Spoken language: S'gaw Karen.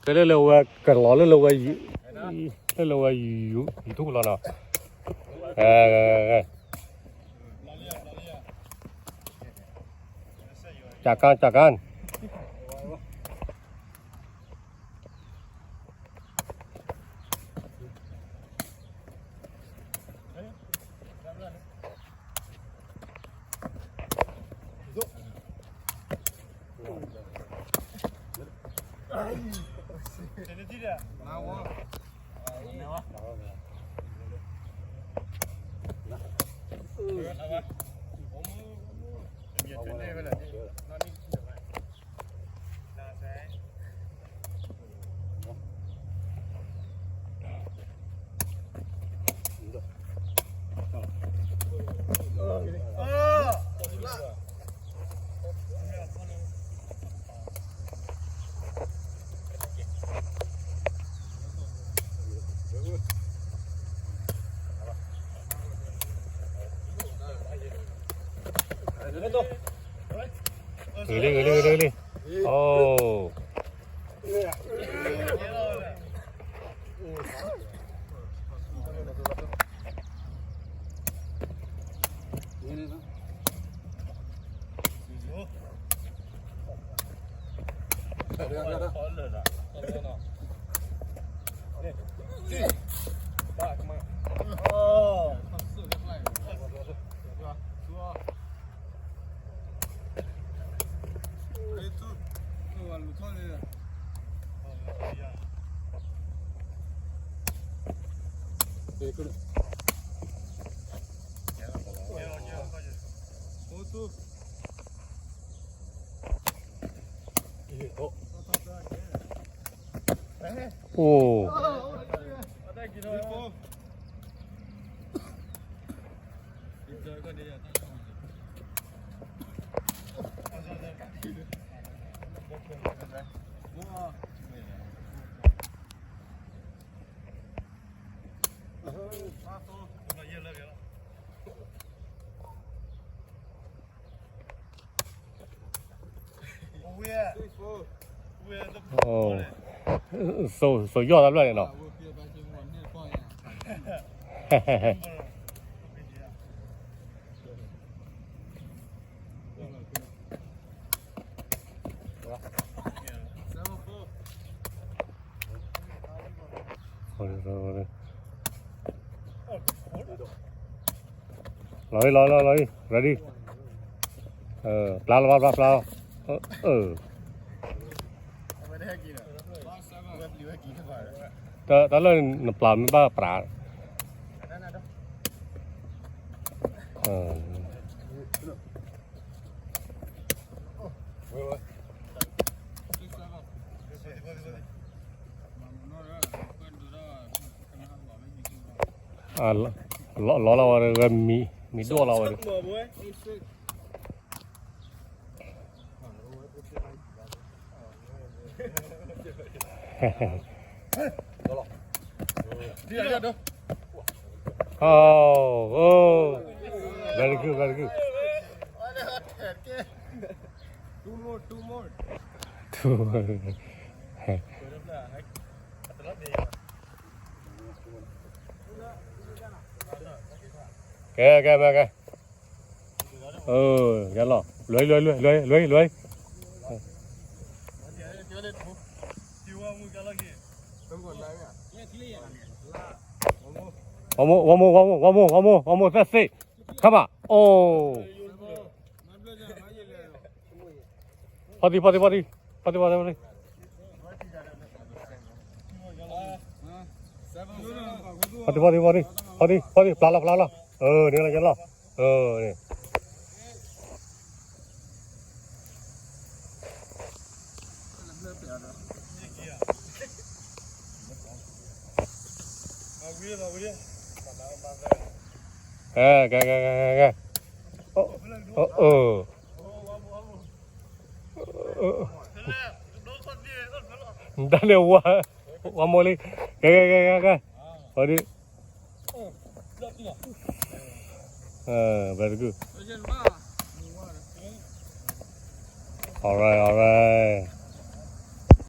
ကဲလၢလၢဝဲကလီၤလၢလၢဝဲ လၢလၢဝဲ YouTube လီၤနီၤ. ကၢ်ကၢ် ကၢ်ကၢ် ဂ့ၤလံ ဂ့ၤလံ ဂ့ၤလံ ဂ့ၤလံ အိၣ် အိၣ် စိၤယီၢ်တၢ်ဘျီန့ၣ်နီၤ. လီၤလီၤလီၤလီၤ ready ပျါလီၤ ပျါပျါလီၤ တၢ်လၢနပျါမ့ၢ်ဘၣ်ပြး လီၤလီၤဝဲ မံၤဒိၣ်လီၤဝဲ Oh, oh. Very good, very good. Two more, two more. Two more. ကဲ ကဲ ကဲ ကဲ ယလီၤ လွဲ လွဲ လွဲ လွဲ လွဲ One more, one more, one more, one more, one more, that's it. Come on. Oh. ဖီတီ ဖီတီ ဖီတီ ဖီတီ ဖီတီ ဖီတီ ဖီတီ ဖီတီ ဖီတီ ဖီတီ ဖျါလီၤ ဖျါလီၤ န့ၣ်လီၤ ယလီၤ န့ၣ် ကဲ ကဲ ကဲ ကဲ ကဲ တၢ်န့ၣ်ဝါ ဝါမိၢ်လံ ကဲ ကဲ ကဲ ကဲ ကဲ အဒု very good. All right, all right.